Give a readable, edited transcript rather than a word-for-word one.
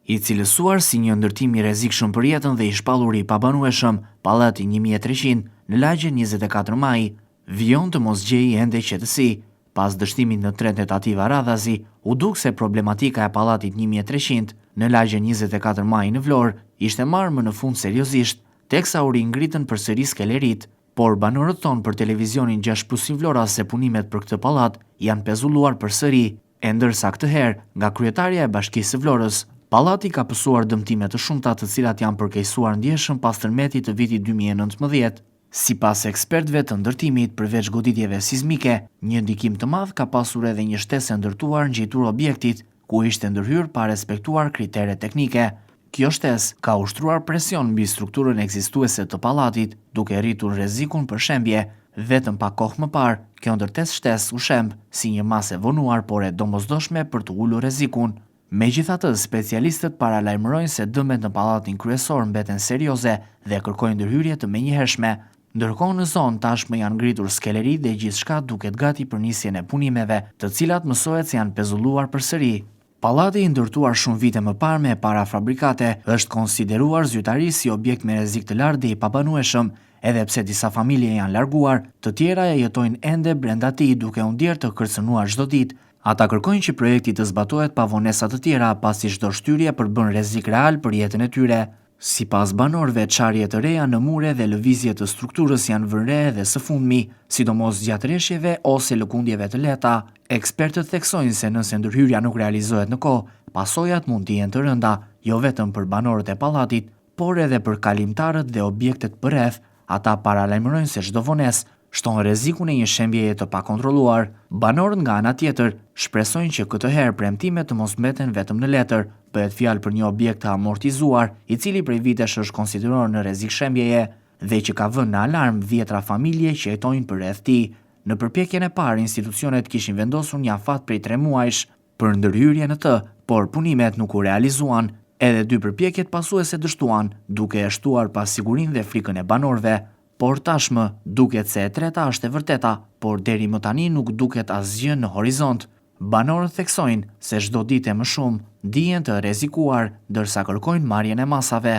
I cilësuar si një ndërtim i rrezikshëm për jetën dhe i shpallur i pabanueshëm, Pallati 1300, në lagjen 24 Maj, vijon të mos gjejë ende qetësi. Pas dështimit në tre tentativa radhazi, u duk se problematika e Pallatit 1300, në lagjen 24 Maj në Vlorë, ishte marrë më në fund seriozisht, teksa u ringritën përsëri skeleritë. Por banorët thonë për televizionin 6 Plusin Vlora se punimet për këtë pallat janë pezulluar përsëri, e ndërsa këtë herë nga kryetarja e Bashkisë së Vlorës. Pallati ka pësuar dëmtime të shumta të cilat janë përkeqësuar ndjeshëm pas tërmetit të vitit 2019. Sipas ekspertëve të ndërtimit, përveç goditjeve sizmike, një ndikim të madh ka pasur edhe një shtesë e ndërtuar ngjitur objektit, ku ishte ndërhyrë pa respektuar kriteret teknike. Kjo shtesë ka ushtruar presion mbi strukturën ekzistuese të pallatit, duke rritur rrezikun për shembje. Vetëm pak kohë më parë, kjo ndërtesë shtesë u shemb, si një masë e vonuar por e domosdoshme për të ulur rrezikun. Megjithatë, specialistët paralajmërojnë se dëmet në pallatin kryesor mbeten serioze dhe kërkojnë ndërhyrje të menjëhershme. Ndërkohë në zonë tashmë janë ngritur skeleritë dhe gjithçka duket gati për nisjen e punimeve, të cilat mësohet se janë pezulluar përsëri. Pallati i ndërtuar shumë vite më parë me parafabrikate është konsideruar zyrtarisht si objekt me rrezik të lartë dhe i pabanueshëm, edhe pse disa familje janë larguar, të tjera jetojnë ende brenda tij duke u ndjerë të kërcënuar çdo ditë. Ata kërkojnë që projekti të zbatohet pa vonesa të tjera, pasi çdo shtyrje përbën rrezik real për jetën e tyre. Sipas banorëve, çarje të reja në mure dhe lëvizje të strukturës janë vënë re edhe së fundmi, sidomos gjatë reshjeve ose lëkundjeve të lehta. Ekspertët theksojnë se nëse ndërhyrja nuk realizohet në kohë, pasojat mund të jenë të rënda, jo vetëm për banorët e pallatit, por edhe për kalimtarët dhe objektet përreth. Ata paralajmërojnë se çdo vonesë shton rrezikun e një shembjeje të pakontrolluar. Banorët nga ana tjetër shpresojnë që këtë herë premtimet të mos mbeten vetëm në letër. Bëhet fjalë për një objekt të amortizuar, i cili prej vitesh është konsideruar në rrezik shembjeje dhe që ka vënë në alarm dhjetra familje që jetojnë përreth tij. Në përpjekjen e parë, institucionet kishin vendosur një afat prej 3 muajsh për ndërhyrje në të, por punimet nuk u realizuan. Edhe dy përpjekjet pasuese dështuan, duke e shtuar pasigurinë dhe frikën e banorëve. Por tashmë, duket se e treta është e vërteta, por deri më tani nuk duket asgjë në horizont. Banorët theksojnë se çdo ditë e më shumë ndihen të rrezikuar, ndërsa kërkojnë marrjen e masave.